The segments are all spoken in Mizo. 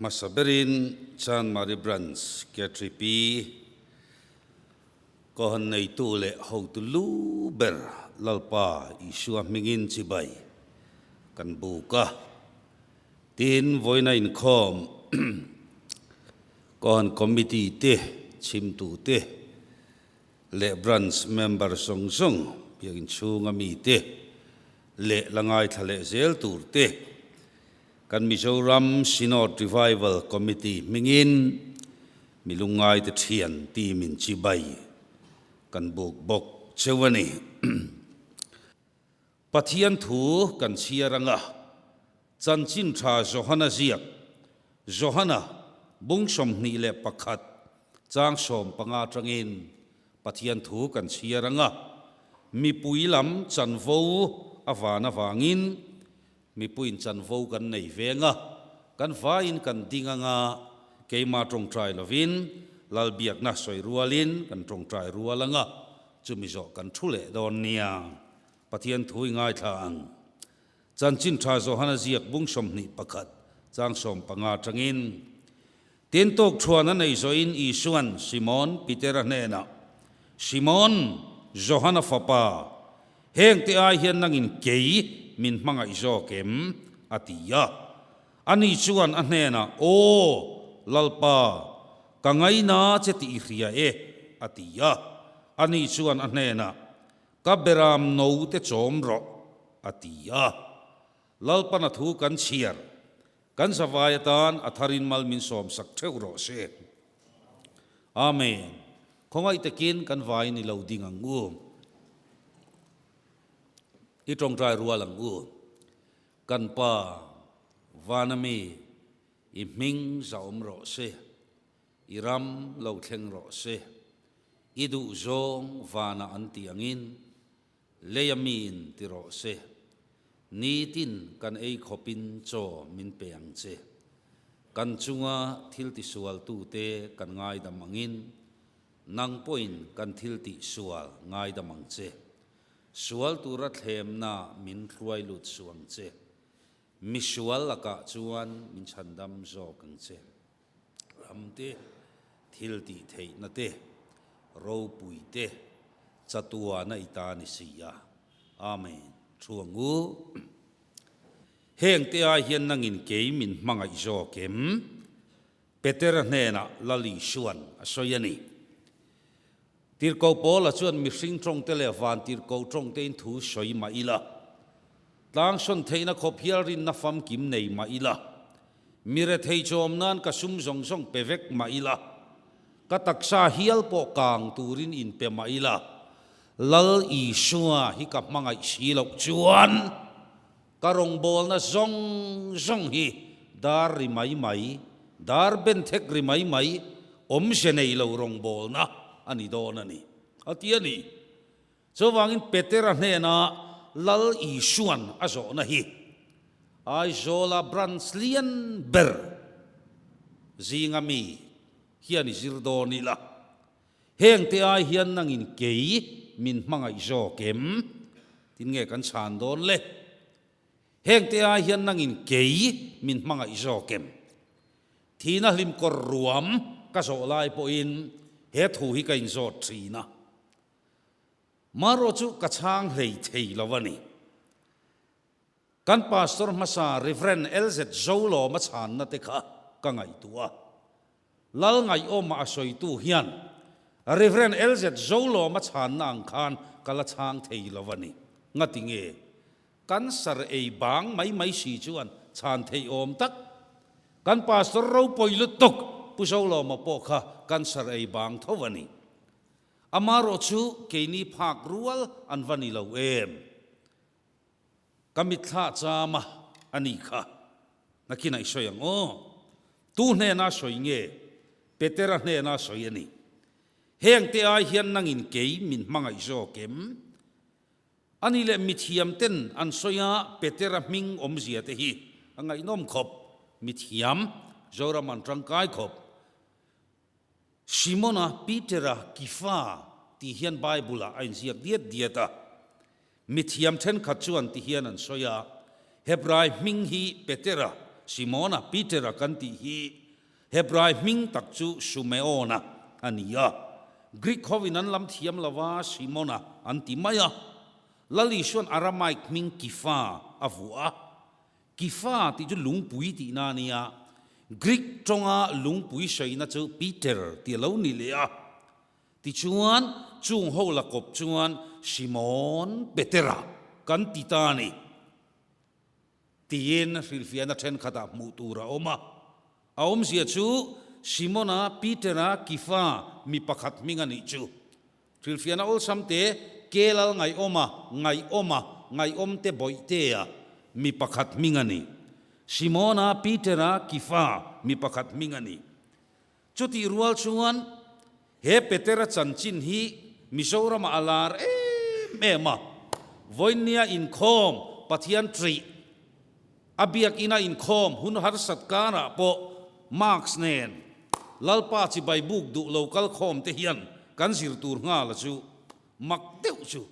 Hmasa berin Chanmari Branch KTP Kohan neitu leh hotu lu ber Lalpa Isua hmingin chibai kan buk a. Tin, vawiina inkhawm Kohan Committee te, chhimtu te leh Branch member zawng zawng biakinn chhunga mite leh la ngaithla leh zel tur te Kan Mizoram Synod Revival Committee hmingin mi lungngaite thian team in chibai kan buk bawk cheu a ni. Pathian thu kan chhiar anga chanchin tha Johana ziak, Johana bung 21 chang 15 atangin Pathian thu kan chhiar anga mipui lam chanvo a van avangin Mipuiin chanvo kan nei veng a, kan vaiin kan ding anga, keimah tawngtai lovin Lalbiakna sawi rualin kan tawngtai rual anga, chumi zawh kan thu leh dawn nia. Pathian thu i ngaithla ang. Chanchin tha Johana ziak bung 21 chang 15 atangin, Tin tuk thuan a nei zawhin Isuan Simon Petera hnenah, Simon, Johana fapa, hengte ai hian nangin kei min hmangaih zawk em? a ti a. Ani chuan a hnenah, Aw, Lalpa, ka ngaina che tih i hria e, a ti a. Ani chuan a hnenah, Ka beram no te chawm rawh, a ti a. Lalpan a thu kan chhiar. Kan zavai atan a tharin mal min sawmsak theuh rawh se. Amen. Khawngaih takin kan vai ni lo ding ang u. I tawngtai rual ang u. Kan Pa, vana mi, i hming zahawm rawh se. I ram lo thleng rawh se. I duh zawng vana an tih angin Lei a miin ti rawh se, Nitin kan ei khawpin chaw min pe ang che. Kan chunga thil tisualtute kan ngaidam angin, nang pawhin kan thil tihsual ngaidam ang che. Sual tura thlemna min hruai lut suh ang che. Misual lakah chuan min chhandam zawk ang che. Ram te, thil tih theihna te, ropui te, chatuana i ta ni si a. Amen. Thu ang u. Heng te ai hian nangin kei min hmangaih zawk em? Petera hnenah Lal Isuan a sawi a ni. Tirhkoh Paula chuan mihring tawngte leh van tirhkoh tawngtein thu sawi mah ila, tlangsawn theihna khawp hial rinna famkim nei mah ila, Mi rethei chawm nan ka sum zawng zawng pe vek mah ila, ka taksa hial pawh kang turin in pe mah ila, Lal Isua hi ka hmangaih si loh chuan ka rawngbawlna zawng zawng hi dar ri mai mai, dar ben thek ri mai mai, awmze nei lo rawngbawlna a ni dawn a ni, a ti a ni. Chuvangin Petera hnena Lal Isuan a zawhna hi Aizawla branch lian ber zinga mi hian i zir dawn ila, hengte ai hian nangin kei min hmangaih zawk em? Tin nge kan chhan dawn le? Hengte ai hian nangin kei min hmangaih zawk em? Thihna hlim kawr ruam ka zawh lai pawhin he thu hi ka inzawt thin a. Marawh chu ka chhang hlei thei lo a ni. Kan pastor hmasa Rev. LZ Zolawma chhanna te kha ka ngaihtuah a. Lal ngaihawma a sawitu hian Rev. LZ Zolawma chhanna ang khan ka la chhang thei lo a ni. Ngati nge? Cancer ei bang mai mai si chuan chhan theih awm tak. Kan pastor ropui lutuk Pu Zolawma pawh kha cancer ei bang tho a ni. Amarawh chu keini phak rual an va ni lo em? Ka mitthla cham a, a ni kha. Nakin a i sawi ang aw. Tu hnena sawi nge? Petera hnena sawi a ni. Hengte ai hian nangin kei min hmangaih zawk em? Ani leh mithiam ten an sawi a, Petera hming awmzia te hi a ngaihnawm khawp. Mithiam, Zoram an tangkai khawp. Simona, Petera, Kifa tih hian Bible-ah a inziak diat diat a. Mithiam thenkhat chuan ti hian an sawi a, Hebrai hming hi Petera, Simona, Petera kan tih hi Hebrai hming tak chu Sumeona a ni a. Greek hovin an lam thiam lova Simona an ti mai a. Lal Isuan Aramaic hming Kifa a vuah a. Kifa tih chu lungpui tihna a nia. Greek tawnga lungpui sawiina chu Peter tih a lo ni leh a. Tichuan, chung ho la kawp chuan Simon Petera kan ti ta a ni. Tiin hrilhfiahna thenkhatah hmuh tur a awm a. A awmzia chu Simona, Petera, Kifa mi pakhat hming a nih chu. Hrilhfiahna awlsam te, Kelal ngaihawma, ngaihawma, ngaihawmte bawihtea mi pakhat hming a ni. Simona, Petera, Kifa mi pakhat hming a ni. Chutih rual chuan he Petera chanchin hi Mizoramah a lar em em a, vawinia inkhawm Pathian ṭih a biakina inkhawm hun harsat karah pawh Marx nen Lalpa chibai buk duh lo kal khawm te hian kan zir tur nghal a chu mak deuh chu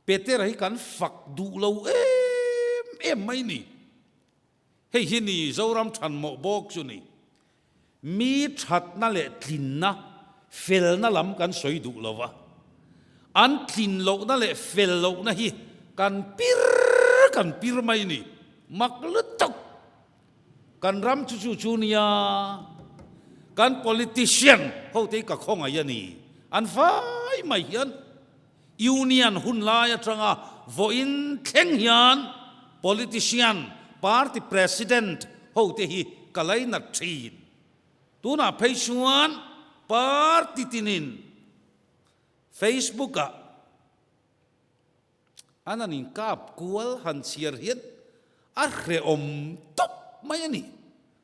Petera hi kan fak duh lo em em mai ni. Hei hi ni Zoram thanmawh bawk chu ni. Mi thatna leh tlinna, felna lam kan sawi duh lo va. An tlin lohna leh fel lohna hi kan pir kan pir mai ni. Mak lutuk! Kan ram chu chu chu nia, kan politician hote hi ka khawngaih a ni. An fai mai hian Union hun lai atanga vawiin thleng hian politician, party president hote hi ka lainat thin. Tunah phei chuan party tinin Facebook-ah an han inkap kual han chhiar hian a hrehawm tawp mai a ni.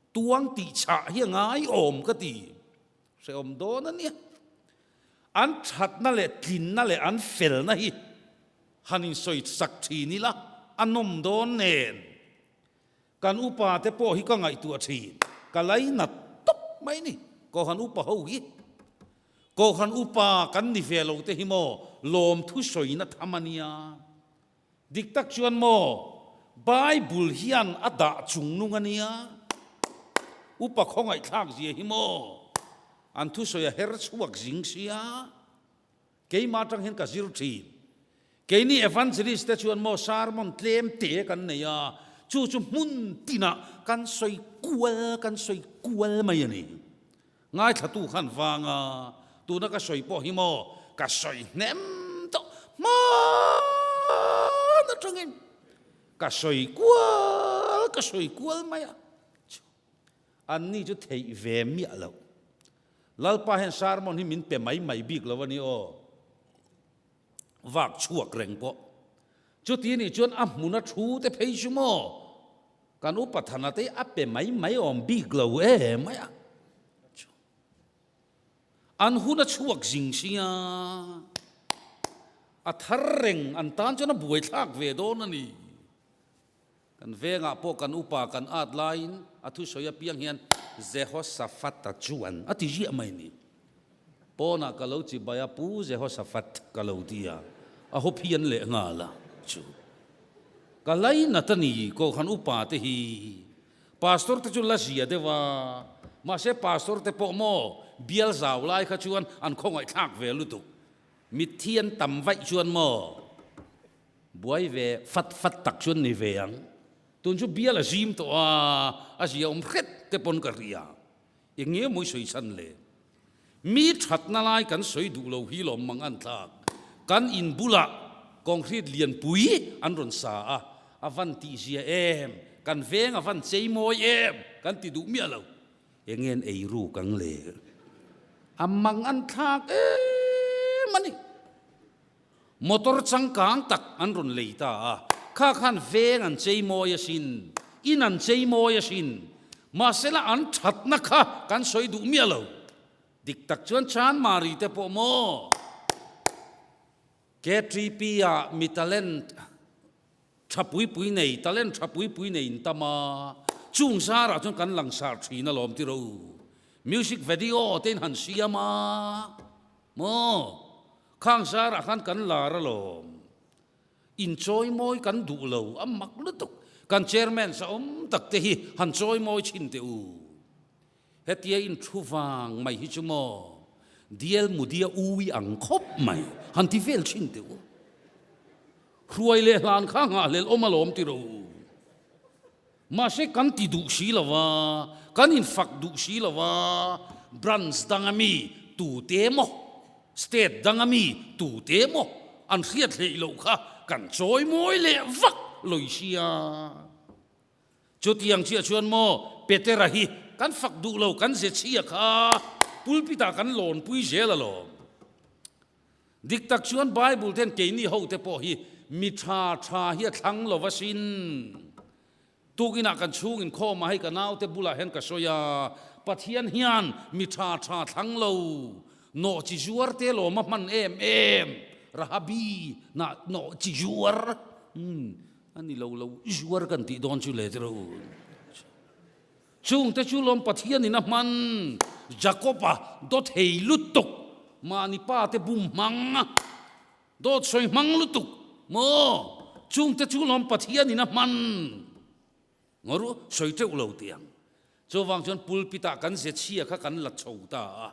Tuang tihchhah hi a ngaiawm ka ti. Hrehawm dawn a nia. An thatna leh tlinna leh an felna hi han insawi sak thin ila a nawm dawn nen. Kan upa te pawh hi ka ngaihtuah thin, ka lainat tawp mai ni. Kohhran upa ho hi, Kohhran upa kan ni ve lo te hi maw lawmthu sawina tham a nia. Dik tak chuan maw, Bible hian a dah chungnung a nia. Upa khawngaihthlak zia hi maw, an thusawi a her chhuak zing sia. Keimah atang hian ka zir thin. Keini evangelist te chuan maw sermon tlem te kan nei a, chu chu hmun tinah kan sawi kual kan sawi kual mai a ni. Ngaithlatu khan vang a, tuna ka sawi pawh hi maw ka sawi hnem tawh hman atangin ka sawi kual ka sawi kual mai a, an ni chu theih ve miah loh. Lalpa hian sermon hi min pe mai mai bik lo a ni aw, vak chhuak reng pawh. Chuti nih chuan a hmuna thu te phei chu maw Kan upa Thana te a pe mai mai awm bik lo e mai a. An hun a chhuak zing sia. A thar reng an tan chuan a buai thlak ve dawn a ni. Kan vengah pawh kan upa kan at laiin a thusawi apiang hian Jehoshaphat-a chuan a ti ziah mai ni. Pawnah ka lo chibai a, Pu Jehoshaphat ka lo ti a, a haw phian leh nghal a chu. Ka lainat a ni, Kohhran upa te hi Pastor te chu la zia deuh a, mahse Pastor te pawh maw bial zau lai kha chuan an khawngaihthlak ve lutuk. Mitthi an tam vaih chuan maw buai ve fat fat tak chuan ni ve ang. Tun chu bial a zim tawh a, a zia awm hret te pawn ka hria. Eng nge mawi sawi chhan le? Mi thatna lai kan sawi duh lo hi lawm mang an tlak. Kan in bulah concrete lianpui an rawn sa a, a van tihzia em, kan veng a van chei mawi em kan ti duh miah lo. Eng nge an ei ruk ang le? A mang an thlak em a ni. Motor changkang tak an rawn lei ta a, kha khan veng an chei mawi asin, in an chei mawi asin, mahsela an thatna kha kan sawi duh miah lo. Dik tak chuan Chanmari te pawh maw KTP ah mi talent tha pui pui nei, talent tha pui pui nei in tam a, chung zarah chuan kan langsar thin alawm tiro. Music video te in han siam a maw. Khang zarah khan kan lar alawm. Inchawi mawi kan duh lo, a mak lutuk. Kan chairman zahawm tak te hi han chawi mawi thin teh u. Hetia in thu vang mai hi chu maw Dial Mudia ui ang khawp mai han ti vel thin teh u. Hruai leh hlan kha nghahhlelh awm alawm ti ro. Mahse kan ti duh si lo a, kan infak duh si lo a, branch danga mi tute emaw, state danga mi tute emaw an hriat hleih loh kha kan chawi mawi leh vak lawih sia. Chutiang chiah chuan maw Petera hi kan fak duh lo, kan ze chhia kha pulpit ah kan lawnpui zel alawm. Dik tak chuan Bible ten keini hote pawh hi mi tha tha hi a thlang lo va sin. Tukinah kan chhung inkhawmah hei ka naute bulah hian ka sawi a, Pathian hian mi tha tha thlang lo, nawh chi zuar te lawm a hman em em, Rahabi nah nawh chi zuar, umm a ni lo lo zuar kan tih dawn chu le tiraw. Chungte chu lawm Pathianin a hman Jakob-a dawt hei lutuk, mahni pate bum hmang, dawt sawi hmang lutuk maw? Chungte chu lawm Pathianin a hman ngaw sawi teuh lo tih ang. Chuvang chuan pulpit-ah kan ze chhia kha kan la chho ta a,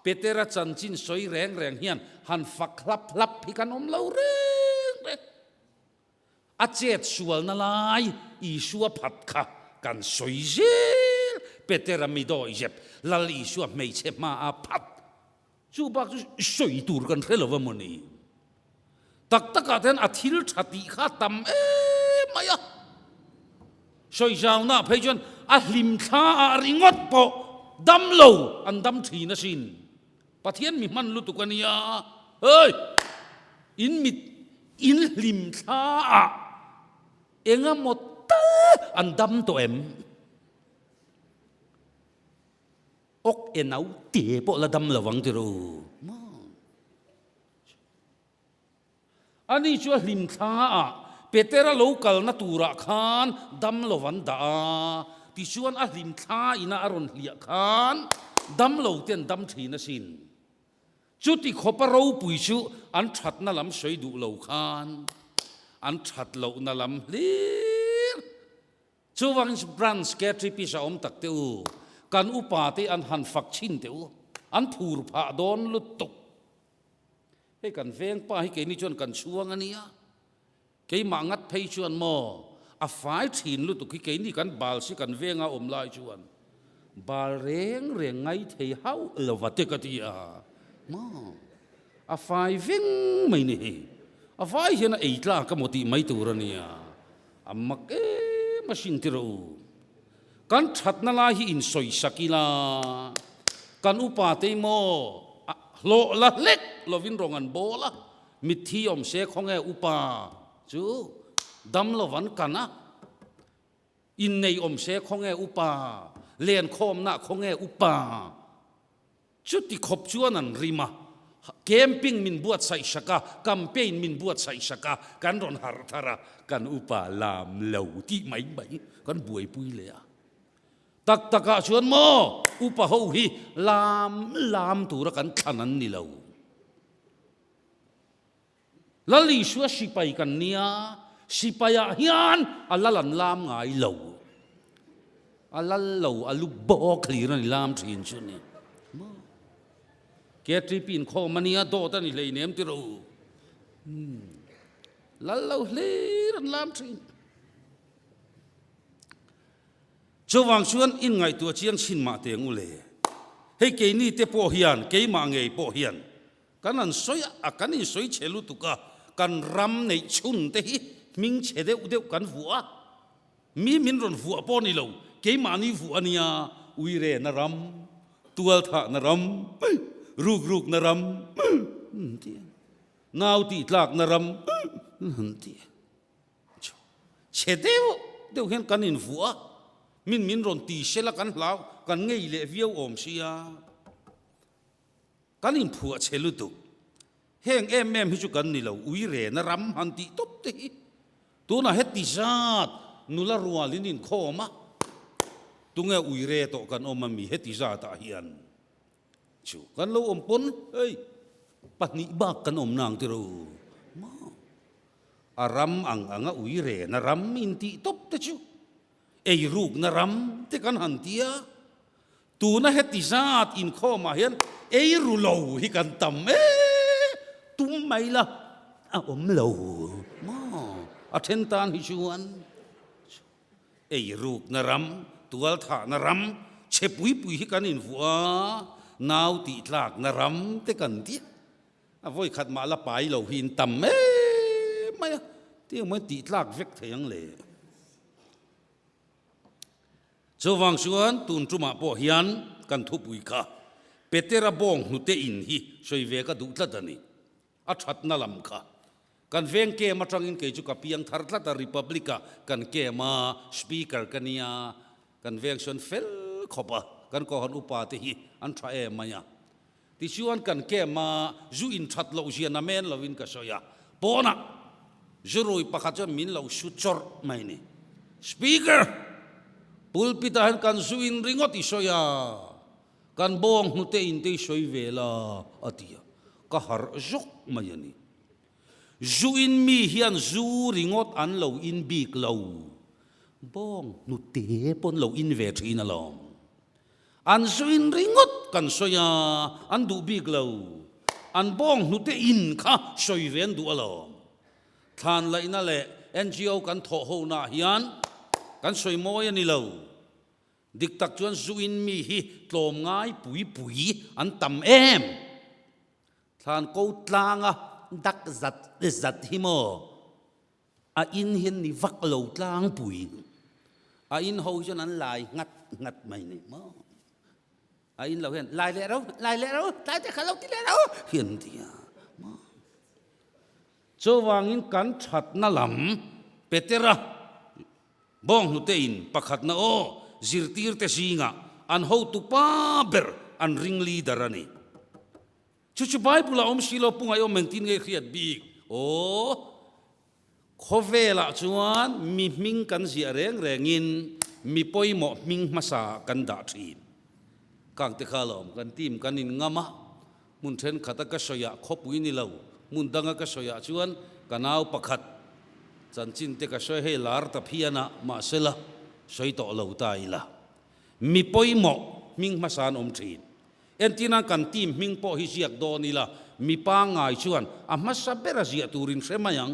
Petera chanchin sawi reng reng hian han fak hlap hlap hi kan awm lo reng reng. A chet sualna lai Isua phat kha kan sawi zel, Petera mi dawi zep, Lal Isua hmeichhe hmaa phat chu bak chu sawi tur kan hre lo va maw ni? Tak takah te hian a thil tha tih kha a tam em mai a, sawi zauna phei chuan a hlim thla ah ringawt pawh dam lo an dam thin asin. Pathian mi hman lutuk a nia, hei in mit in hlim thla ah eng emaw tal an dam tawh em? Awk e nau te pawh la dam lo ang ti ru maw? Ani chu a hlim thla ah Petera lo kalna turah khan dam lo an dah a, tichuan a hlim thla ina a rawn hliah khan dam lo te an dam thin asin. Chuti khawpa ropui chu an thatna lam sawi duh lo khan an that lohna lam hlir. Chuvangin branch KTP a awm tak teh u, kan upa te an han fak chhin teh u, an phur phah dawn lutuk. Hei kan veng pa hi keini chuan kan chhuang a nia, keimah ngat phei chuan maw a fai thin lutuk hi keini kan bal si kan venga awm lai chuan bal reng reng ngai thei hauh lova te ka ti a maw a fai veng mai ni hei a vai hian a ei tlak emaw tih mai tur a nia a mak em a hrin ti rawh u. Kan thatna lai hi insawisak ila, kan upa te maw hlawh la hlek lovin rawng an bawl a, mitthi awm se khawnge upa chu dam lo an kan a, innei awm se khawnge upa, lenkhawmna khawnge upa. Chuti khawp chuan an rim a, camping min buatsaih sak a, campaign min buatsaih sak a, kan rawn harh thar a, kan upa lam lo tih mai mai kan buaipui leh a. Tak takah chuan maw upa ho hi lam lam tura kan thlan an ni lo. Lal Isua sipai kan nia, sipaiah hian a lal an lam ngai lo. A lal lo, a lu bawk hlir a ni lam thin chu ni. Maw? KTP inkhawm a nia, dawt a ni hleinem ti ro. Lal lo hlir an lam thin. Chuvang chuan inngaihtuah chiang chhin mah teng u le. Hei keini te pawh hian, keimah ngei pawh hian, Kan an sawi a, kan insawi chhe lutuk a, kan ram neih chhun te hi hming chhe deuh deuh kan vuah a, mi min rawn vuah pawh ni lo, keimahni vuah a nia, uirena ram, tualthahna ram, rukrukna ram, an ti a, nau tihtlakna ram, an ti a. Chhe deuh deuh hian kan invuah a, min min rawn ti sela kan hlau, kan ngei leh viau awm sia. Kan inphuah chhe lutuk. Heng em em hi chu kan ni lo, ui rena ram han tih tawp te hi. Tunah heti zat nula rual in inkhawm a, tunge ui re tawh kan awm ami heti zatah hian chu kan lo awm pawn hei pahnih bak kan awm nang tiro maw. A ram ang anga ui rena ram intih tawp te chu eirukna ram te kan han ti a, tuna heti zat inkhawmah hian eiru lo hi kan tam e, tum mai la a awm lo maw? A then tan hi chuan eirukna ram, tualthahna ram, chhe pui pui hi kan invuah a, nau tihtlakna ram te kan ti a. A vawi khat mah la pai lo hi in tam em mai a, tiang mai tih tlak vek thei ang le. Chuvang chuan tun tumah pawh hian kan thupui kha Petera bawng hnute in hi sawi ve ka duh tlat a ni. A thatna lam kha. Kan veng kem atangin kei chu ka piang thar tlat a, Republic-ah kan kem a, Speaker ka nia, kan veng sawn fel khawp a, kan Kohhran upa te hi an tha em mai a. Tichuan kan camp a zu in that loh zia na men lovin ka sawi a, pawnah zu rui pakhat chuan min lo su chawrh mai ni. Speaker! Pulpit ah hian kan zu in ringawt i sawi a, kan bawng hnute in te i sawi ve la a ti a, ka harh zawk mai a ni. Zu in mi hian zu ringawt an lo in bik lo, bawng hnute pawn lo in ve thin alawm. An zuin ringawt kan sawi a, an duh bik lo. An bawng hnute in kha sawi ve an duh alawm. Thlan laihna leh NGO kan thawh honaah hian kan sawi mawi a ni lo. Dik tak chuan zuin mi hi tlawm ngai pui pui an tam em. Thlan ko tlanga dak zat zat hi maw? A in hian ni vak lo tlangpui. A in ho hi chuan an lai nghat nghat mai ni maw? A in lo hian lai leh ro, lai leh ro, tlai te kha lo ti leh ro hi an ti a maw? Chuvangin kan thatna lam Petera bawnghnute in pakhatna aw zirtirte zingah an hotu pa ber an ring leader a ni. Chu chu Bible ah awm si lo punga i awm engtin nge i hriat bik? Aw, khawvelah chuan mi hming kan ziah reng rengin mi pawimawh hming hmasa ah kan dah thin. Kangte kha lawm kan team kan in ngam a, hmun thenkhat a ka sawi ah khawpui ni lo, hmun dang a ka sawi ah chuan ka nau pakhat chanchin te ka sawi hei lar ta phian a, mahsela sawi tawh lo ta ila. Mi pawimawh hming hmasa an awm thin. Entirnan kan team hming pawh hi ziak dawn ila, mi pangngai chuan a hmasa bera ziah turin hre mai ang.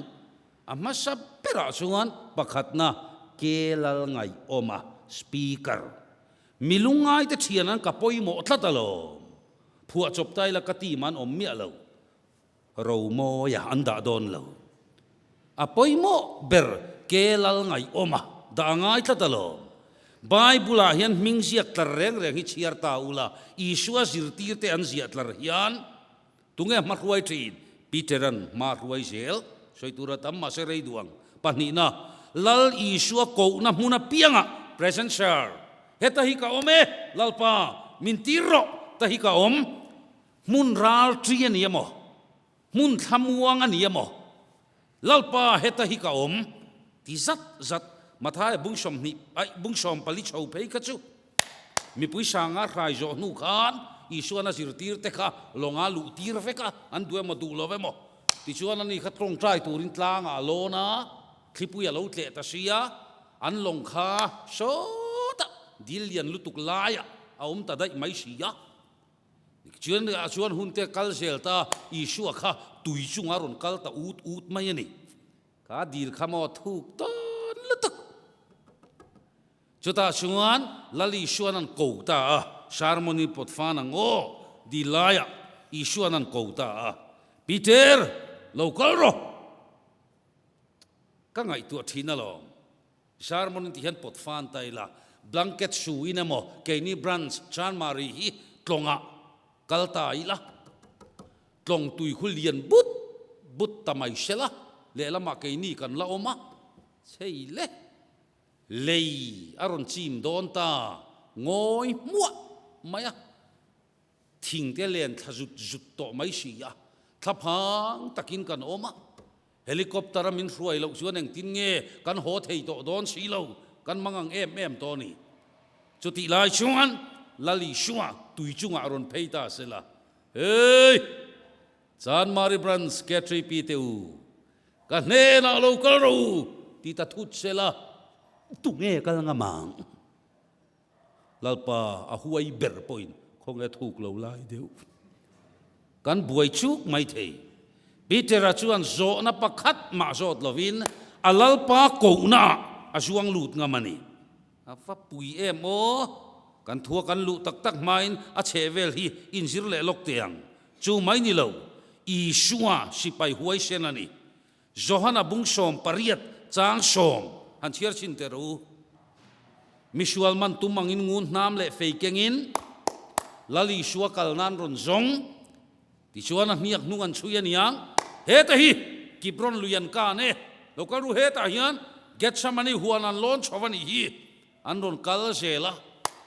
A hmasa berah chuan pakhatna ke lal ngaih awm a, speaker. Mi lungngaite thian an ka pawimawh tlat alawm. Phuah chawp ta ila ka team an awm miah lo. Romawia an dah dawn lo. A pawimawh ber ke lal ngaihawm a dah a ngai tlat alawm. Bible-ah hian hming ziak tlar reng reng hi chhiar ta ula, Isua zirtirte an ziah tlar hian tunge hma hruai thin? Peter-a'n hma hruai zel sawi tur a tam mahse rei duh ang. Pahnihna, Lal Isua kohna hmun apiangah, present sir, heta hi ka awm e, Lalpa, min tir rawh, ta hi ka awm. Hmun ral ṭi a ni emaw? Hmun thlamuang a ni emaw? Lalpa heta hi ka awm ti zat zat Mathaia bung 20 aih bung 40 chho phei kha chu mipui sanga hrai zawh hnu khan Isuan a zirtir te kha lawnga luh tir vek a, an duh emaw duh lo emaw tichuan ani kha tawngtai turin tlangah a lawn a, thlipui a lo tleh ta si a, an lawng kha sawtah dil lian lutuk laiah a awm ta daih mai si a. Chuan ah chuan hun te kal zel ta Isua kha tui chunga rawn kal ta ut ut mai a ni. Kha dil kha maw thuk tawn lutuk. Chutah chuan Lal Isuan an ko ta a, Sermon-in pawt fan ang aw, dil laiah Isuan an ko ta a, Peter, lo kal rawh! Ka ngaihtuah thin alawm. Sermon in ti hian pawt fan ta ila, blanket su in emaw keini branch Chanmari hi tlawngah kal ta ila, tlawng tui khu lian but but ta mai sela, lehlamah keini kan la awm a, chei le, lei a rawn chim dawn ta ngawi hmuah mai a. Thing te len thla zut zut tawh mai si a, thlaphang takin kan awm a. Helicopter a min hruai loh chuan engtin nge kan haw thei tawh dawn si lo, kan mang ang em em tawh a ni. Chutih lai chuan Lal Isua tui chungah rawn phei ta se la, Hey! Chanmari Branch K3P te u! Ka hnenah lo kal ro ti ta thut sela, tunge kal ngam ang? Lalpa a huai ber pawhin khawnge thuk lo lai deuh. Kan buai chuk mai thei. Petera chuan zawhna pakhat mah zawt lovin a Lalpa kohnaah a zuang lut ngam a ni. A va pui em aw! Kan thua kan luh tak tak hmain a chheh vel hi inzir leh lawk teh ang. Chu mai ni lo, Isua sipai huaisen a ni. Johana bung 18 chang sawm han chhiar chhin teh rawh u. Misual man tum angin ngun hnam leh fei kengin Lal Isua kal nan rawn zawng. Tichuan a hniak hnung an chhui a niang. Heta hi Kibron lui an kan e. Lo kal ru hetah hian Gethsemane huan an lawn chho a nih hi. An rawn kal zel a,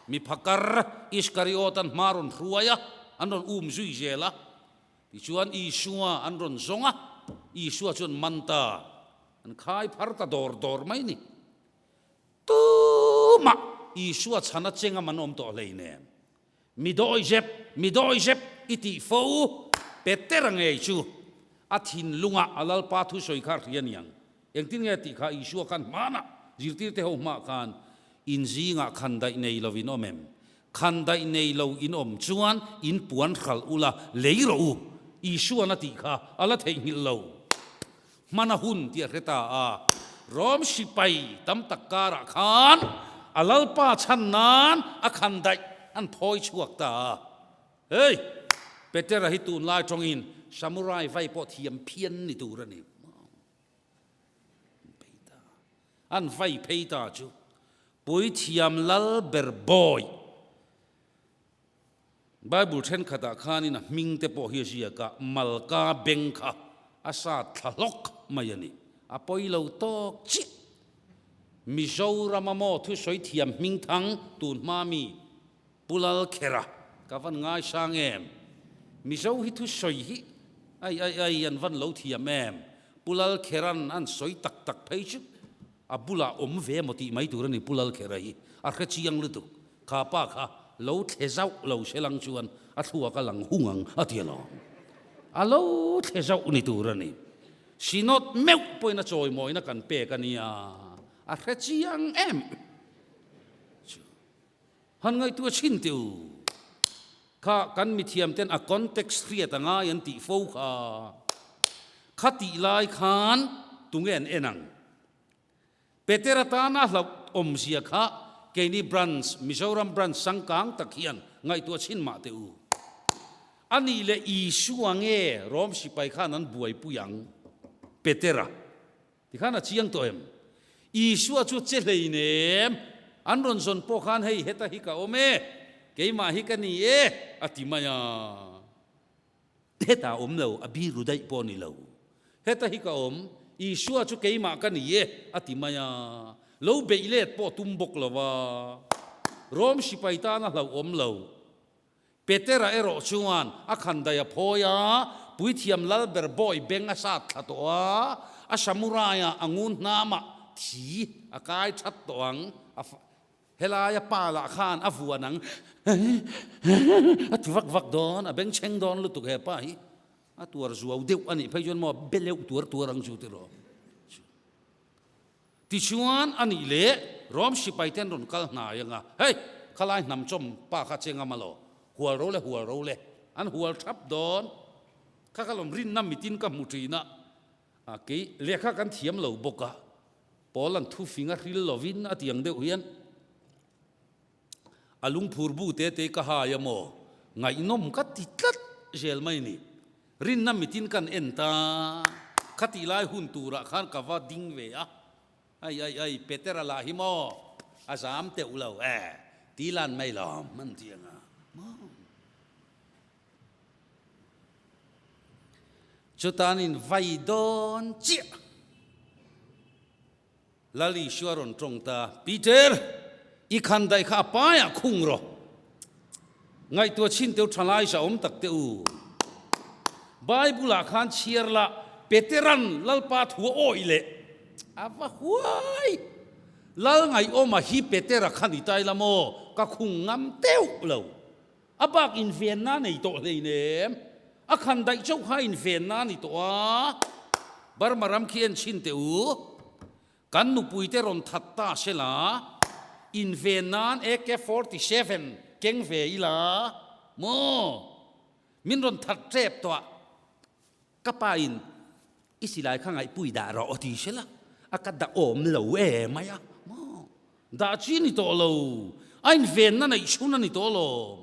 mi phakar Iskariot an hma rawn hruai a, an rawn um zui zel a. Tichuan Isua an rawn zawng a, Isua chuan man ta, an khai phar ta dawr dawr mai ni. Tumah Isua chhana chengam an awm tawh hleinem. Mi dawi zep, mi dawi zep i tih fo Petera ngei chu a thinlungah a Lalpa thusawi kha hria niang. Engtin nge tih kha Isua khan hmanah zirtirte ho hmah khan in zingah khandaih nei lo in awm em? Khandaih nei lo in awm chuan in puan hralh ula lei rawh u Isuan a tih kha a la theihnghilh lo. Hmana hun tih a hre ta a, Rom sipai tam tak karah khan a Lalpa chhan nan a khandaih an phawi chhuak ta a. Hei! Petera hi tunlai tawngin samurai vai pawh thiam phian ni tur a ni. An vai phei ta chu Puithiam Lal ber bawi. Bible thenkhatah khanin a hming te pawh hi a ziak a, Malka beng kha a sat thla hlawk mai a ni. A pawi lo tawk chiah. Mizorama maw thusawi thiam hming thang tun hma mi Pu Lalkhera ka van ngaisang em? Mizo hi thusawi hi ai ai ai an van lo thiam em? Pu Lalkhera'n an sawi tak tak phei chu a bulah awm ve maw tih mai tur a ni Pu Lalkhera hi a hre chiang lutuk. Kha pa kha lo thle zauh lo se lang chuan a thluak a lang hung ang a ti alawm. A lo thle zauh ni tur a ni. Synod meuh pawhin a chawimawina kan pek a nia, a hre chiang em chu. Han ngaihtuah chhin teh u. Kha kan mithiam ten a context hriat a ngai an tih fo kha. Kha tih lai khan tunge an en ang? Peter atana hlauh awmzia kha keini branch, Mizoram branch sangkang tak hian ngaihtuah chhin mah teh u. A nih leh Isua nge Rom sipai khan an buaipui ang? Petera tikhan a chiang tawh em? Isua chu che hleinem, an rawn zawn pawh khan hei heta hi ka awm e, keimah hi ka ni e a ti mai a. Heta awm lo, a biru daih pawh ni lo. Heta hi ka awm, Isua chu keimah ka ni e, a ti mai a. Lo beih let pawh tum bawk lo va. Rom sipai tana hlauhawm lo. Petera erawh chuan a khandaih a phawi a, puithiam lalber bawi beng a sat thla tawh a, a samurai-a a ngun hnamah thi a kai that tawh ang. A Helaia pa lah khan a vuan ang a ti vak vak dawn, a bengchheng dawn lutuk he pa hi. A tuar zuau deuh a nih phei chuan maw be leuh tuar tuar ang chu tiraw. Tichuan a nih leh Rom sipai ten rawn kal hnai anga, hei khalai hnam chawm pa kha cheng a malo, hual ro le hual ro le, an hual thap dawn. Kha ka lawm rinna mitin ka hmu thin a, A kei lehkha kan thiam lo bawk a, Paul an thufing a hril lovin a tiang deuh hian a lungphur bu te te ka hai a maw, ngaihnawm ka ti tlat zel mai ni. Rinna mitin kan en ta, khatih lai hun turah khan ka va ding ve a, ai ai ai Petera lah hi maw a zam teuh lo e, ti lan mai lawm an ti ang a maw. Chutan in vai dawn chiah. Lal Isua rawn tawng ta, Peter, i khandaih kha a paiah khung rawh. Ngaihtuah chhin teu thalai sa awm tak teh u. Bible-ah khan chhiar la, Peteran Lalpa thu a awih leh a va huai. Lal ngaihawma hi Petera khan i tai la maw? Ka khung ngam teuh lo. A bak invenna nei tawh hleinem, a khan daih chauh kha invenna a ni tawh a. Burma ram khi en chhin teh u. Kan nupuite rawn that ta se la, inven nan AK 47 keng ve ila maw? Min rawn that tep tawh a, ka pa in i silai kha ngaihpui dah rawh aw ti se la, a ka dah awm lo e mai a maw? Dah chi ni tawh lo, a invenna neih chhun a ni tawh lawm.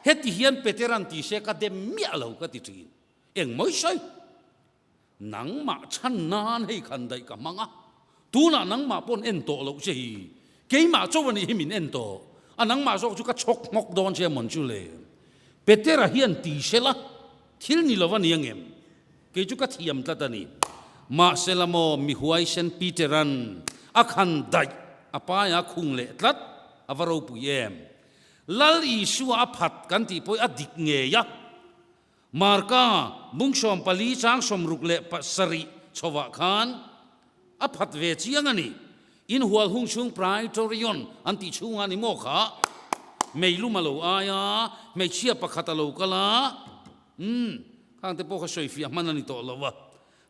Heti hian Petera'n ti se ka dem miah lo ka ti thin. Eng mai sawi? Nangmah chhan nan hei khan daih ka hmang a, tunah nangmah pawn en tawh loh che hi, keimah cho a nih hi min en tawh a, nangmah zawk chu ka chhawk nghawk dawn che amawn chu le. Petera hian ti sela thil ni lo a ni angem? Kei chu ka thiam tlat a ni. Mahsela maw mi huaisen Petera'n a khan daih a paia khung leh tlat a va ropui em? Lal Isua a phat kan tih pawh hi a dik ngei a. Marka bung 14 chang 67 chhovah khan a phat ve chiang a ni. Inhual hung chhung Praetorion an tih chhungah ni maw kha meilum a lo ai a, hmeichhia pakhat a lo kal a, umm khang te pawh kha sawifiah hman a ni tawh lo a,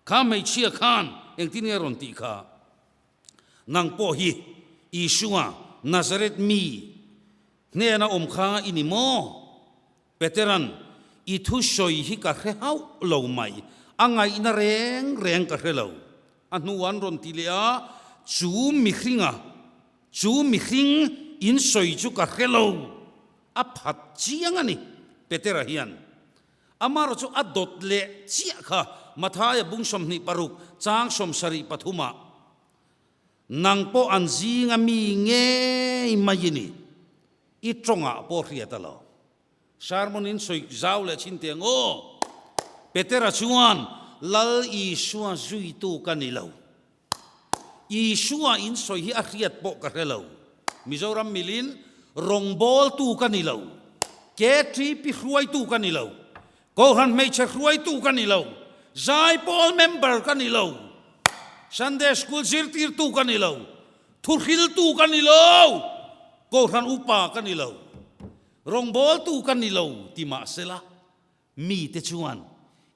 kha hmeichhia khan engtin nge a rawn tih kha? Nang pawh hi Isua Nazareth mi hnena awm kha i ni maw? Petera'n, I thusawi hi ka hre hauh lo mai, a ngaihna reng reng ka hre lo. A hnuah an rawn ti leh a, Chu mihringa, chu mihring in sawi chu ka hre lo, a phat chiang a ni, Petera hian. Amarawh chu a dawt leh chiah kha Mathaia bung 26 chang 73 ah, Nang pawh an zinga mi ngei mai i ni. I tawngah pawh hriat a lo. Sermon in sawi zau leh chin teh ang aw. Petera chuan, Lal Isua zuitu ka ni lo. Isua in sawi hi a hriat pawh ka hre lo. Mizoram milin rawngbawltu ka ni lo. KTP hruaitu ka ni lo. Kohhran hmeichhe hruaitu ka ni lo. Zaipawl member ka ni lo. Sunday School zirtirtu ka ni lo. Thuhriltu ka ni lo. Kohhran upa ka ni lo. Rawngbawltu ka ni lo ti mah sela, mite chuan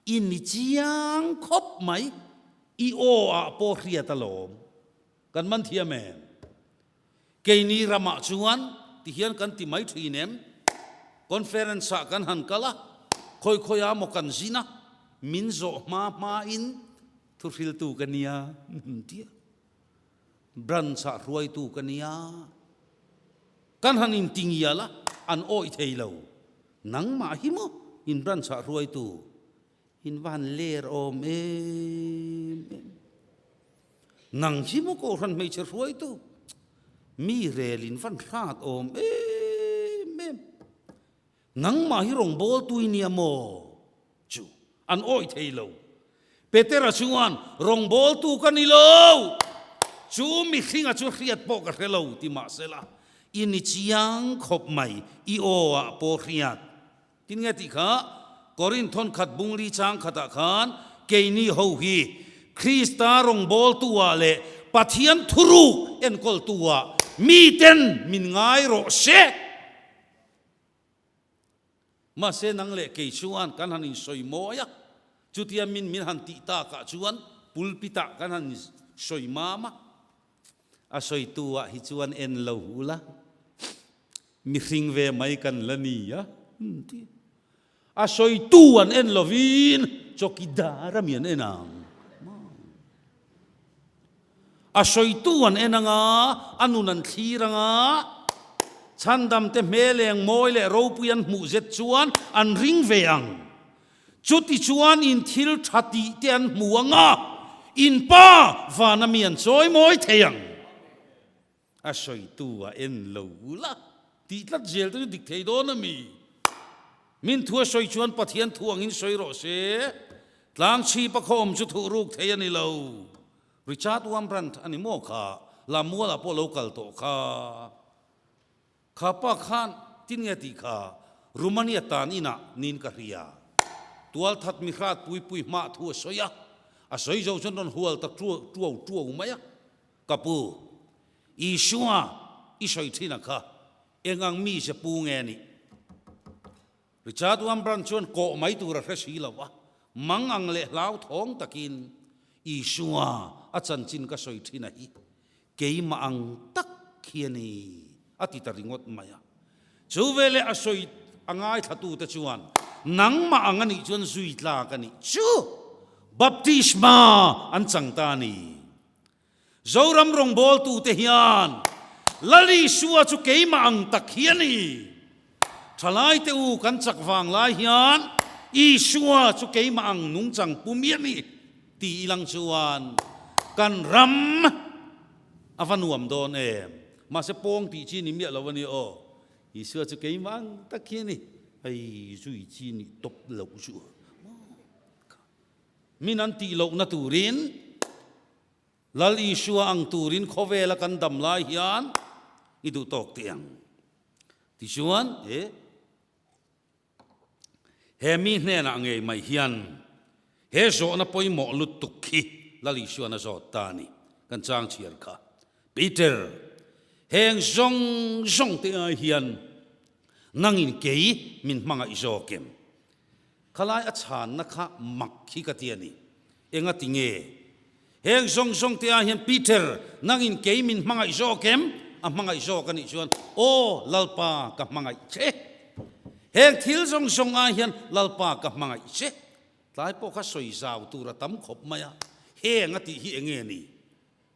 i ni chiang khawp mai, i aw ah pawh hriat alawm. Kan man thiam em? Keini ramah chuan ti hian kan ti mai thin em? Conference ah kan han kal a, khawi khawi ah maw kan zin a, min zawh hma hma in thuhriltu ka nia tia branch ah hruaitu ka nia kan han inti ngial a, an awih thei lo. Nangmah hi maw in branch ah hruaitu in va han ler awm em em. Nang hi maw Kohhran hmeichhe hruaitu mi rel in van hrat awm em em. Nangmah hi rawngbawltu i nia maw? Chu an awih thei lo. Petera chuan, Rawngbawltu ka ni lo! Chu mihringa chu hriat pawh ka hre lo ti mahsela, i ni chiang khawp mai, i aw ah pawh hriat. Tin nge tih kha Korinth thawnkhat bungli chang khatah khan keini ho hi Krista rawngbawltu ah leh Pathian thuruk enkawltu ah miten min ngai rawh se. Mahse nang leh kei chuan kan han insawi mawi a, chutia min min han tih takah chuan pulpit ah kan han sawi mam a, a sawitu ah hi chuan en lo ula. Mihring ve mai kan la ni a, ti. A sawitu an en lovin chawkidar a mi an en ang. A sawitu an en anga, a nun an thlir anga, chhandamte hmel eng mawi leh ropui an hmuh zet chuan an ring ve ang. Chuti chuan in thil tha tih te an hmu anga, in pa vana mi an chawi mawi thei ang. A sawitu a en lo la tih tlat zel te chu dik thei dawn a mi? Min thu a sawi chuan Pathian thu angin sawi rawh se. Tlang chhip a khaw awm chu thuh ruk thei a ni lo. Richard Wurmbrand a ni maw kha? Lamualah pawh lo kal tawh kha. Kha pa khan tin nge tih kha Romania tan inah niin ka hria. Tualthat mi hrat pui pui hmah thu a sawi a, a sawi zo chuan rawn hual ta tuau tuau mai a. Ka pu, Isua i sawi thin a kha, eng ang mi ze pu nge nih? Richard Wurmbrand chuan kawh mai tur a hre si lo a, mang ang leh hlauthawng takin. Isua a chanchin ka sawi thin a hi keimah ang tak khi a ni, a ti ta ringawt mai a. Chu veleh a sawi a ngaithlatute chuan, Nangmah ang a nih chuan zui tlak a nih chu baptisma an chang ta a ni. Zoram rawngbawltute hian Lal Isua chu keimah ang tak hi a ni. Thalaite u kan chak vang lai hian Isua chu keimah ang nungchang pu mi a ni ti ilang chuan kan ram a va nuam dawn em. Mahse pawng tih chi ni miah lo a ni aw. Isua chu keimah ang tak hi a ni. Hei zui chi nih tawp loh chu. Min an tih lohna turin Lal Isua ang turin khawvela kan dam lai hian i duh tawk teh ang. Tichuan, e, he mi hnenah ngei mai hian he zawhna pawimawh lutuk khi Lal Isuan a zawt ta a ni. Kan chang chhiar kha. Peter, heng zawng zawng te ai hian nangin kei min hmangaih zawk em? Khalai a chhanna kha mak hi ka ti a ni. Enga ti nge? Heng zawng zawng te ah hian Peter, nangin kei min hmangaih zawk em? A hmangaih zawk a nih chuan, Aw, Lalpa, ka hmangaih che. Heng thil zawng zawng ah hian Lalpa ka hmangaih che. Tlai pawh kha sawi zau tur a tam khawp mai a, heng a tih hi enge ni?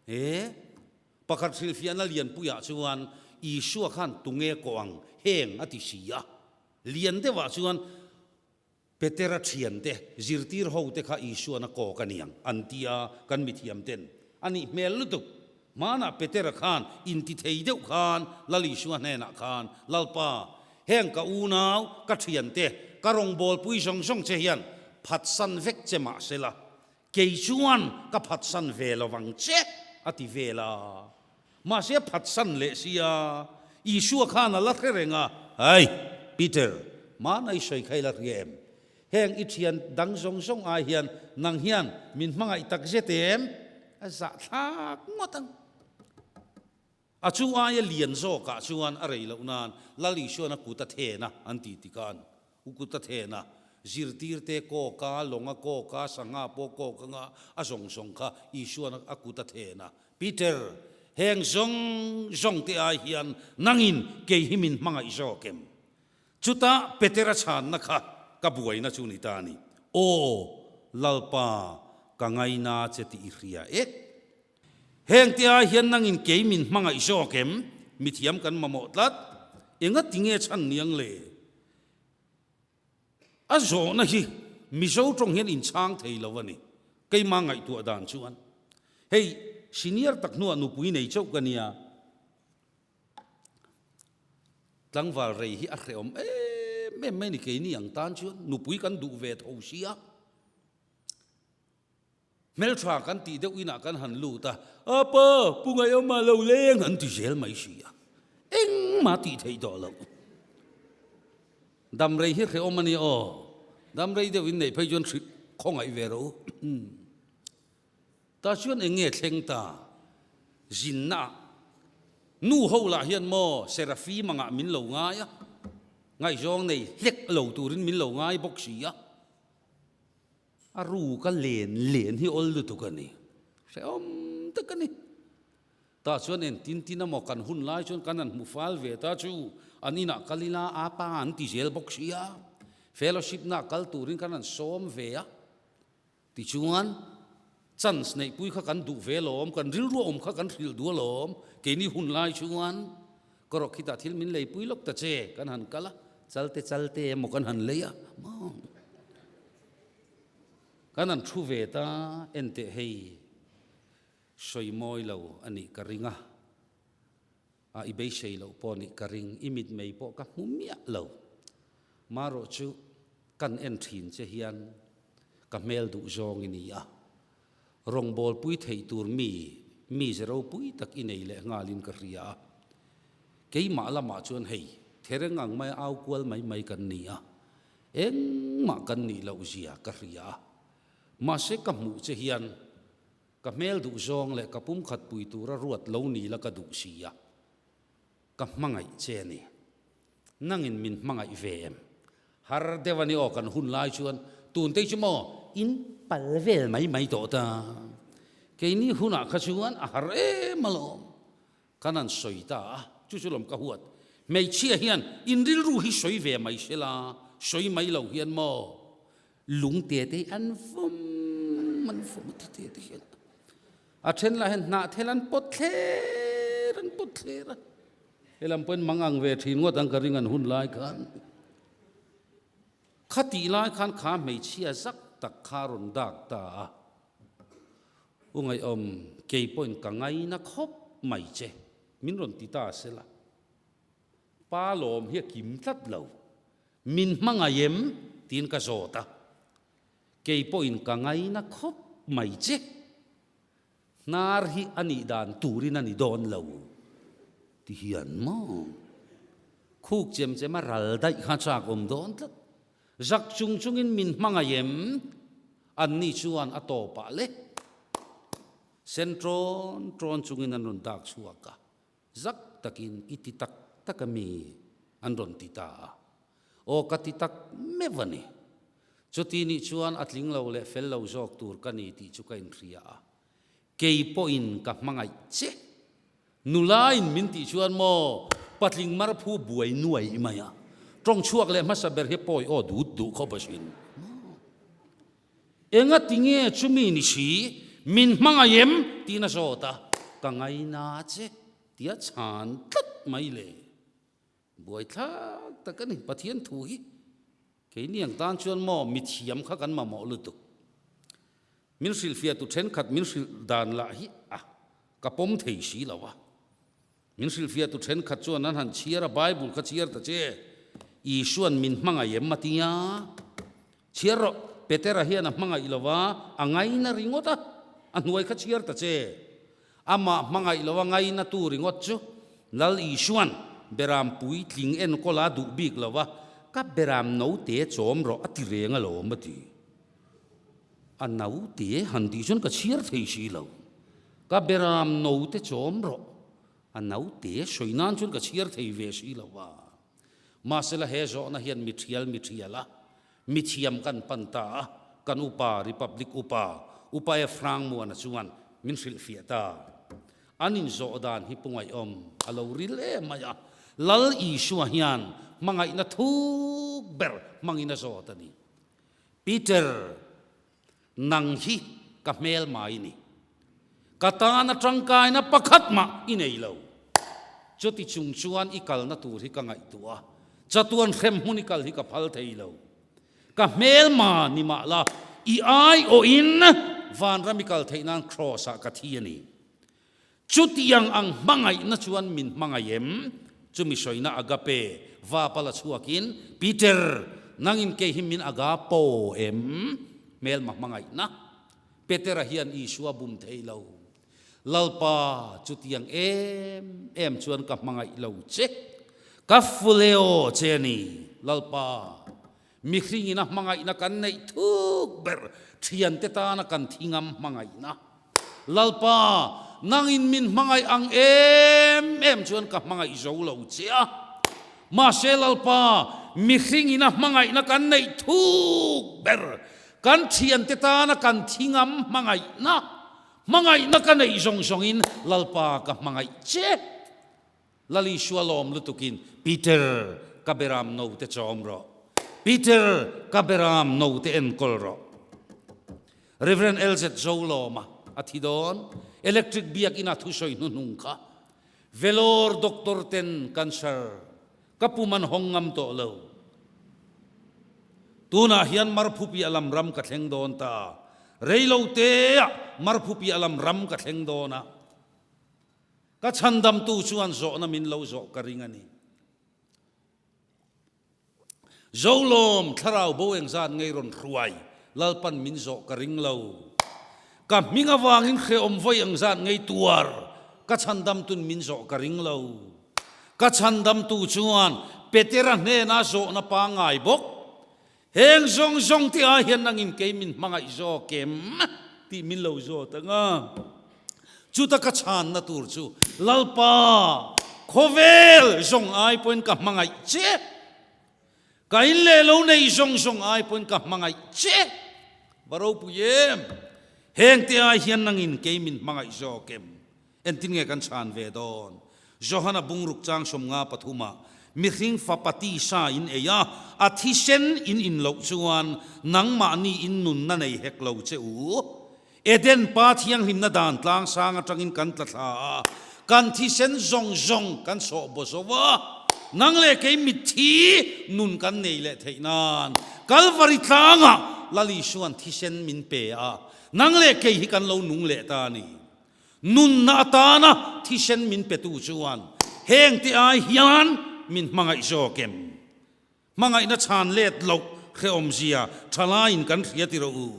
E, pakhat hrilhfiahna lianpuiah chuan Isua khan tunge kawh ang heng a ti si a. Lian deuhah chuan Petera thiante, zirtir hote kha Isuan a kawk a niang an ti a, kan mithiam ten a nih hmel lutuk. Hmanah Petera khan intithei deuh khan Lal Isua hnenah khan, Lalpa, heng ka unau, ka thiante, ka rawngbawlpui zawng zawng che hian phatsan vek che mah sela, kei chuan ka phatsan ve lo vang che, a ti vel a. Mahse a phatsan leh sia, Isua khan a la hre reng a, Hai, Peter, mahna i sawi kha i la hria em? Heng i thian dang zawng zawng ai hian nang hian min hmangaih tak zet em? A zahthlak ngawt ang. A chu aia lian zawkah chuan a rei loh nan Lal Isuan a kut a then a, an ti tikhan U kut a then a, zirtirte kawk a, lawng a kawk a, sangha pawh kawk anga a zawng zawng kha Isuan a kut a then a. Peter, heng zawng zawng te ai hian nangin kei hi min hmangaih zawk em? Chutah Petera chhanna kha ka buaina chu ni ta a ni. Aw, Lalpa, ka ngaina che tih i hria e. Heng te ai hian nangin kei min hmangaih zawk em? Mithiam kan mamawh tlat. Enga tinge chhan niang le? A zawhna hi Mizo tawng hian inchhang thei lo a ni. Keimah ngaihtuah dan chuan hei senior tak hnuah nupui nei chauh ka nia. Tlangval rei hi a hrehawm em em mai a ni keini ang tan chuan nupui kan duh ve tho sia. Hmeltha kan tih deuh inah kan han lut a, Apa, pu Ngaihawma lo leng an ti zel mai si a, engmah tih theih tawh loh. Damrei hi hrehawm a nia aw, damrei deuh in neih phei chuan hrih khawngaih ve rawh u. Tah chuan eng nge thleng ta? Zinna ah nu ho lah hian maw Serafim angah min lo ngai a, ngaihzawng nei hlek lo turin min lo ngai bawk si a. A ru ka len len hi awl lutuk a ni. Hrehawm tak a ni. Tah chuan en tin tin amaw kan hun lai chuan kan han hmu fal ve ta chu an inah kal ila a pa an ti zel bawk si a. Fellowship na kal turin kan han sawm ve a. Tichuan chance neihpui kha kan duh ve alawm, kan rilru awm kha kan hrilh duh alawm. Keini hun lai chuan ka rawk khitah thil min leipui lawk ta che kan han kal a, chalte chalte emaw kan han lei a. Kan han thu ve ta enteh hei sawi mawi lo a nih ka ring a, a i beisei loh pawh nih ka ring, i mitmei pawh ka hmu miah lo. Marawh chu kan en thin che hian ka hmel duh zawng i ni a, rawngbawlpui theih tur mi mize ropui tak i nei leh nghalin ka hria a. Keimah lamah chuan hei thereng ang maia au kual mai mai kan ni a, Engmah kan nih loh zia ka hria a, mahse ka hmuh che hian ka hmel duh zawng leh ka pumkhat pui tura ruat lo ni la ka duh si a, ka hmangaih che a ni. Nangin min hmangaih ve em? Har deuh a ni aw kan hun lai chuan tun te chu maw in pal vel mai mai tawh ta. Keini hunah kha chuan a har em alawm. Kan han sawi ta a, chu chu lawm ka huat. Hmeichhia hian in rilru hi sawi ve mai se la, sawi mai lo hian maw lung te te hi an vawm an vawm a ti te te hian. A then lah hian hnahthel an pawt thler an pawt thler a, helam pawhin mang ang ve thin ngawt ang ka ring an hun lai khan. Khatih lai khan kha hmeichhia zak tak kha rawn dak ta a. U Ngaihawm, kei pawhin ka ngaina khawp mai che, min rawn ti ta se la. Pa lawm hi a kim tlat lo, min hmangaih em? tiin ka zawt a. Kei pawhin ka ngaina khawp mai che, hnar hi a nih dan turin a ni dawn lo ti hian maw? Khuk chem chem a ral daih kha chak awm dawn tlat. Zak chung chungin min hmangaih em? Anni chuan a tawpah le sen ṭawn ṭawn chungin an rawn dak chhuak a, zak takin i ti tak tak a mi? an rawn ti ta a. Aw ka ti tak meuh a ni. Chuti nih chuan a tling lo leh fel lo zawk tur ka ni tih chu ka inhria a. Kei pawhin ka hmangaih che. Nulain min tih chuan maw patling marphu buai nuai mai a, tawng chhuak leh hmasa ber hi pawi aw dut duh khawp asin. Enga tinge chumi ni si min hmangaih em tiin a zawt a, ka ngaina che tia chhan tlat mai le. Buaithlak tak a ni Pathian thu hi. Keini ang tan chuan maw mithiam kha kan mamawh lutuk. Min hrilhfiahtu thenkhat min hrilh dan lah hi a ka pawm thei si lo a. Min hrilhfiahtu thenkhat chuan an han chhiar a, Bible kha chhiar ta che, Isua'n min hmangaih em a tia. Chhiar rawh, Petera hian a hmangaih lo va, a ngaina ringawt a, a hnuai kha chhiar ta che. Amah hmangaih lo a ngainatu ringawt chu Lal Isua'n beram puitling enkawl a duh bik lo va, Ka beram note chawm rawh a ti reng alawm a ti. A note han tih chuan ka chhiar thei si lo. Ka beram note chawm rawh, a note sawi nan chuan ka chhiar thei ve si lo va. Mahsela he zawhna hian mi thial mi thial a, mi thiam kan pan ta a, kan upa Republic upa Upa Efrang Muana chuan min hrilhfiah ta. An inzawh dan hi pungaihawm a lo ril em mai a, Lal Isua hian hmangaihna thuk ber hmangin a zawt a ni. Peter, nang hi ka hmel mai ni. Ka tana tangkaina pakhat mah i nei lo. Chuti chung chuan i kalna tur hi ka ngaihtuah a, chatuan hrem hmun i kal hi ka phal thei lo. Ka hmelma ni mah la, i aiawhin vanram i kal theih nan Kraws-ah ka thi a ni. Chutiang ang hmangaihna chuan min hmangaih em? Chumi sawina agape vapa la chhuakin, Peter, nangin kei hi min agapo em? Hmelma hmangaihna. Petera hian Isua bum thei lo. Lalpa, chutiang em em chuan ka hmangaih lo che. Ka fuleo che a ni, Lalpa. Mihringin a hmangaihna kan neih thuk ber thiante tana kan thingam hmangaihna. Lalpa, nangin min hmangaih ang em em chuan ka hmangaih zo lo che a. Mahse Lalpa, mihringin a hmangaihna kan neih thuk ber kan thiante tana kan thingam hmangaihna, hmangaihna ka neih zawng zawngin Lalpa ka hmangaih che. Lal Isua lawm lutukin, Peter, ka beram note chawm rawh. Peter, ka beram note enkawl rawh. Rev. LZ Zolawma a thi dawn. Electric biakina thusawi hnuhnung kha Vellore doctor ten cancer ka pum an hawng ngam tawh lo. Tunah hian Marphupi a lam ram ka thleng dawn ta. Reilo teah Marphupi a lam ram ka thleng dawn a. Ka chhandamtu chuan zawhna min lo zawh ka ring a ni. Zolawm thlarau bo engzat ngei rawn hruai Lalpan min zawh ka ring lo. Ka hming avangin hrehawm vawi engzat ngei tuar ka chhandamtun min zawh ka ring lo. Ka chhandamtu chuan Petera hnena zawhna pangngai bawk Heng zawng zawng te ah hian nangin kei min hmangaih zawk em tih min lo zawt ang a. Chuta ka chhanna tur chu Lalpa, khawvel zawng ai pawhin ka hmangaih che. Ka in leh lo nei zawng zawng ai pawhin ka hmangaih che. Va ropui em! Heng te ai hian nangin kei min hmangaih zawk em? Entin nge kan chhan ve dawn? Johana bungruk chang 53 ah, Mihring fapa tisa in ei a, a thisen in in loh chuan nangmahni in nunna nei hek lo che u. Eden pa thianghlimna dan tlang sang atangin kan tla thla a, kan thisen zawng zawng kan sawh baw zo a, nang leh kei mitthi nun kan nei leh theih nan Kalvari tlangah Lal Isua'n thisen min pe a, nang leh kei hi kan lo nung leh ta a ni. Nunna atana thisen min petu chuan hengte ai hian min hmangaih zawk em? Hmangaihna chhan let loh hrehawmzia thalaiin kan hria ti rawh u.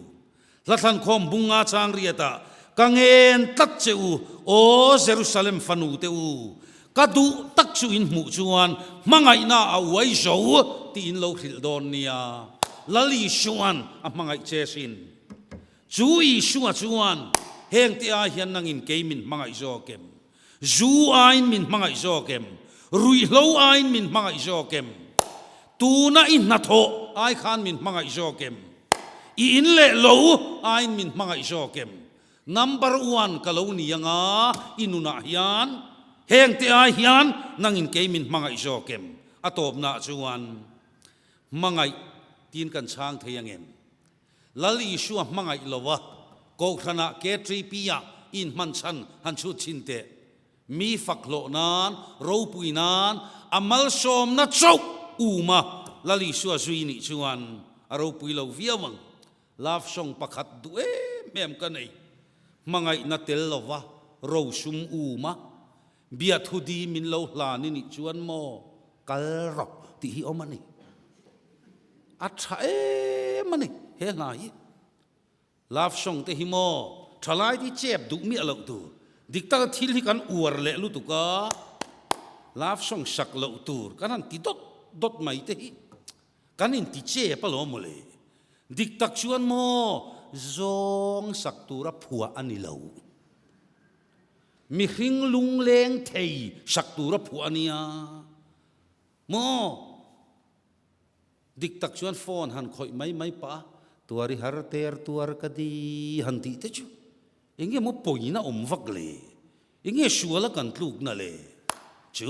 Hlathlankhawm bunga chang riatah ka ngen tlat che u, aw Jerusalem fanu te u, ka duh tak chu in hmuh chuan hmangaihna a uai zo tih in lo hrilh dawn nia. Lal Isua'n a hmangaih che sin. Chu Isua chuan, Hengte ai hian nangin kei min hmangaih zawk em? Zu aiin min hmangaih zawk em? Ruihhlo aiin min hmangaih zawk em? Tuna i hnathawh ai khan min hmangaih zawk em? I in leh lo aiin min hmangaih zawk em? Number one ka lo ni anga i nunah hian hengte ai hian nangin kei min hmangaih zawk em? A tawpnaah chuan hmangaih tiin kan chhang thei angem? Lal Isua hmangaih lo a, Kohhranah KTP-ah i inhman chhan han chhut chhin teh. Mi fak hlawh nan, ropui nan, a malsawmna chauh um a, Lal Isua zui nih chuan a ropui lo viau ang. Love song pakhat duh em em ka nei. Hmangaihna tel lova rosum um a, Biathu di min lo hlan i nih chuan maw kal rawh tih hi awm a ni. A tha em a ni he hla hi. Love song te hi maw thalai te hi chep duh miah loh tur. Dik taka thil hi kan uar leh lutuk a, love song sak loh tur kan han ti dawt dawt mai te hi kan inti chep alawm mawle. Dik tak chuan maw zawng sak tura phuah a ni lo. Mihring lungleng thei sak tura phuah a nia maw? Dik tak chuan phone han khawih mai mai pah a, tuar i har ter tuar ka di han tih te chu eng nge maw pawina awm vak le? Eng nge suala kan tlukna le? Chu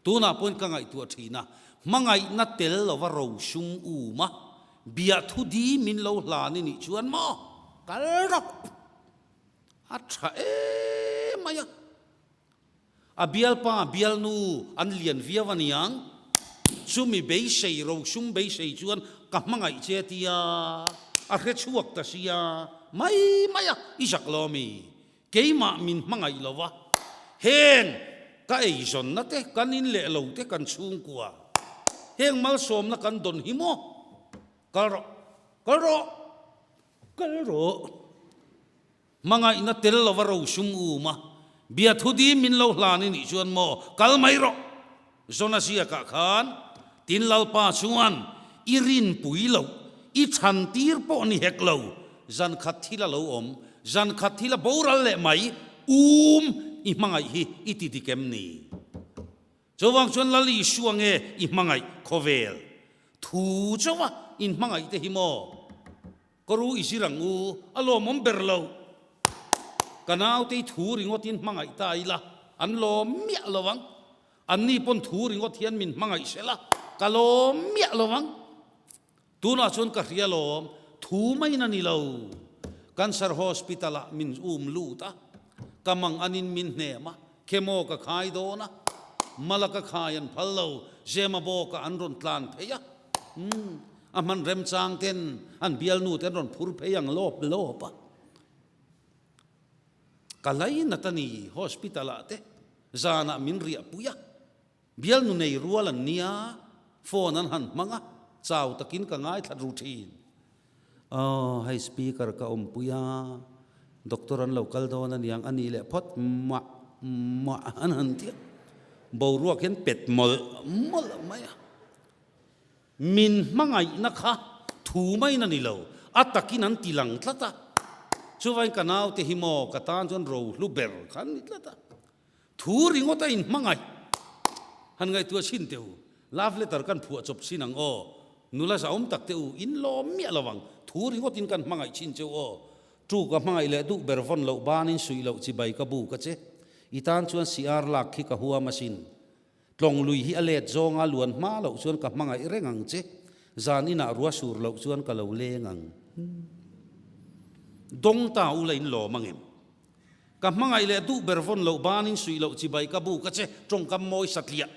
tunah pawhin ka ngaihtuah thin a, hmangaihna tel lova rosum um a, biahthu di min lo hlan i nih chuan maw kal rawh. A tha em mai a. A bialpa bialnu an lian viau a niang. Chumi beisei rosum beisei chuan ka hmangaih che tia a hre chhuak ta sia mai mai a, i zak lo ami? Keimah min hmangaih lo va, heng ka eizawnna te, kan in leh lo te, kan chhungkua heng malsawmna kan dawn hi maw? Kal rawh, kal rawh! Kal rawh. Hmangaihna tel lova rosum um a, biathu dim min lo hlan i nih chuan maw, kal mai rawh. Zona ziakah khan tin Lalpa chuan i rinpui loh, i chhan tir pawh ni hek lo, zan khat thil a lo awm, zan khat thil a boral leh mai, um i hmangaih hi i ti dik em ni? Chuvang chuan Lal Isua nge i hmangaih khawvel thu chauh a in hmangaih te hi maw? Ka ru i zir ang u, a lawmawm ber lo. Ka naute i thu ringawt in hmangaih ta ila, an lawm miah lo ang. Anni pawn thu ringawt hian min hmangaih sela, ka lawm miah lo ang. Tunah chuan ka hria lawm, thu maiin a ni lo. Cancer Hospital ah min um lut a, ka mang anin min hnem a, chemo ka khai dawn a, mala ka khai an phal lo, Zema bawkah an rawn tlan phei a, umm, a hman remchang ten an bialnu te an rawn phur phei ang lawp lawp a. Ka lainat a ni, hospital ah te zanah min riahpui a. Bialnu nei rual an nia, phone an han hmang a, chau takin ka ngaithla ru thin. Aw, hei speaker ka awmpui a, doctor an lo kal dawn a niang a nih leh phawt mah mah an han ti a, boruak hian pet mawlh mawlh mai a. Min hmangaihna kha thu maiin a ni lo, a takin an ti lang tlat a. Chuvain ka naute hi maw ka tan chuan rohlu ber kha an ni tlat a. Thu ringawt a inhmangaih. Han ngaihtuah chhin teh u. Love letter kan phuah chawp chhin ang aw. Nula zahawm tak teh u, in lawm miah lo ang. Thu ringawt in kan hmangaih chhin cheu aw. Tu ka hmangaih leh duh ber vawn loh banin suih loh chibai ka buk a che. I tan chuan siar lak khi ka huam asin. Tlawng lui hi a let zawnga luan hma loh chuan ka hmangaih reng ang che. Zan inah rua sur loh chuan ka lo leng ang. Dawng ta ula in lawm angem? Ka hmangaih leh duh ber vawn loh banin suih loh chibai ka buk a che, tawngkam mawi satliah.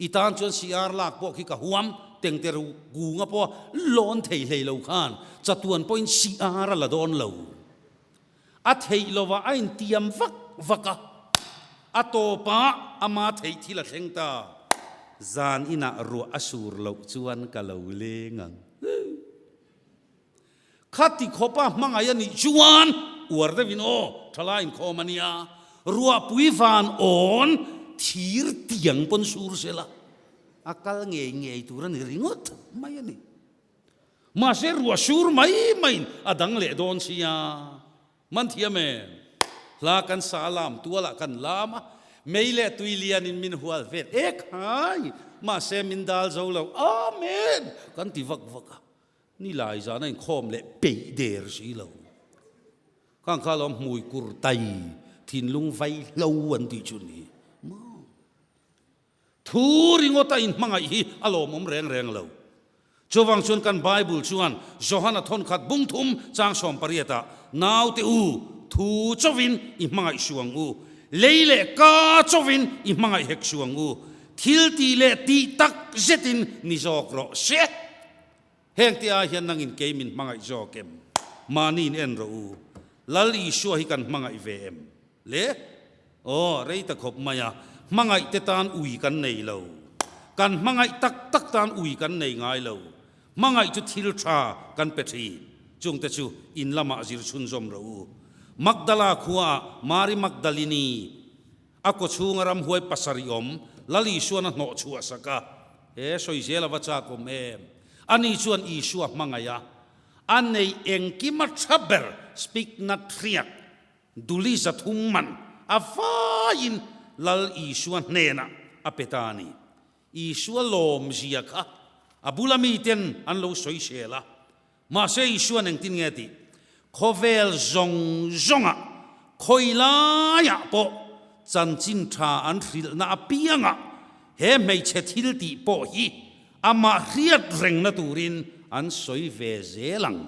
I tan chuan siar lak pawh khi ka huam, tengte ru kunga pawh lawn thei hlei lo khan chatuan pawhin siar a la dawn lo. A theih lovah a intiam vak vak a, a tawpah ama theih thil a thleng ta. Zan inah ruah a sur loh chuan ka lo leng ang. Khati khawpa hmangaih a nih chuan uar deuhin aw, thalai inkhawm a nia, ruahpui van awn thir tiang pawn sur sela a kal ngei ngei tur a ni ringawt mai a ni. Mahse ruah sur mai maiin a dang leh dawn sia. Man thiam em? Hla kan sa lam tualah kan lam a, mei leh tui lianin min hual vel ek hai, mahse min dal zo lo, Amen! kan ti vak vak a. Ni lai zan a inkhawm leh peih der si lo. Khang kha lawm hmui kur tai thinlung vai hlo an tih chu ni maw. Thu ringawt a inhmangaih hi a lawmawm reng reng lo. Chuvang chuan kan Bible chuan Johana thawnkhat bung thum chang 18 ah Naute u, thu chauhin i hmangaih suh ang u, lei leh ka chauhin i hmangaih hek suh ang u, thil tih leh tih tak zetin ni zawk rawh se. Heng te ai hian nangin kei min hmangaih zawk em? Mahni in en rawh u. Lal Isua hi kan hmangaih ve em? Le? Aw, rei ta khawp mai a, hmangaih te tan ui kan nei lo. Kan hmangaih tak tak tan ui kan nei ngai lo. Hmangaih chu thil tha kan pe thin. Chungte chu in lamah zir chhunzawm rawh u. Magdala khuaah Mari Magdalini A kawchhunga ramhuai pasarih awm Lal Isuan a hnawh chhuah sak a, He sawi zel a va chak awm em? Ani chuan Isua hmangaih a, a neih engkim a tha ber Spiknat hriak duli 300 man a vaiin Lal Isua hnenah a pe ta a ni. Isua lawmzia kha a bula miten an lo sawi sel a, Mahse Isuan engtin nge tih? Khawvel zawng zawngah, khawi laiah pawh chanchin tha an hrilhna apiangah he hmeichhe thil tih pawh hi amah hriat rengna turin an sawi ve zel ang.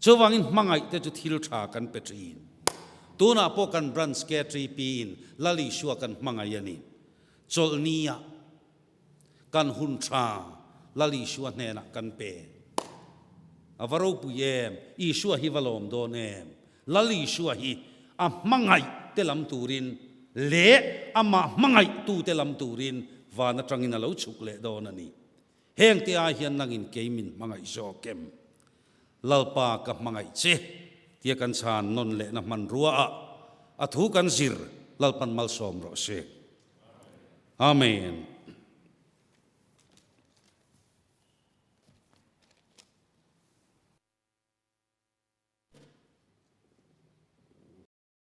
Chuvangin hmangaih te chu thil tha kan pe thin. Tunah pawh kan Branch KTP in Lal Isua kan hmangaih a ni. Chawlhni-ah. Kan hun tha Lal Isua hnenah kan pe. A va ropui em? Isua hi va lawm dawn em? Lal Isua hi a hmangaih te lam turin leh amah hmangaih tute lam turin van atangin a lo chhuk leh dawn a ni. Heng te ai hian nangin kei min hmangaih zawk em? Lalpa ka hmangaih che tia kan chhan nawn lehna hmanrua ah a thu kan zir Lalpan malsawm rawh se. Amen.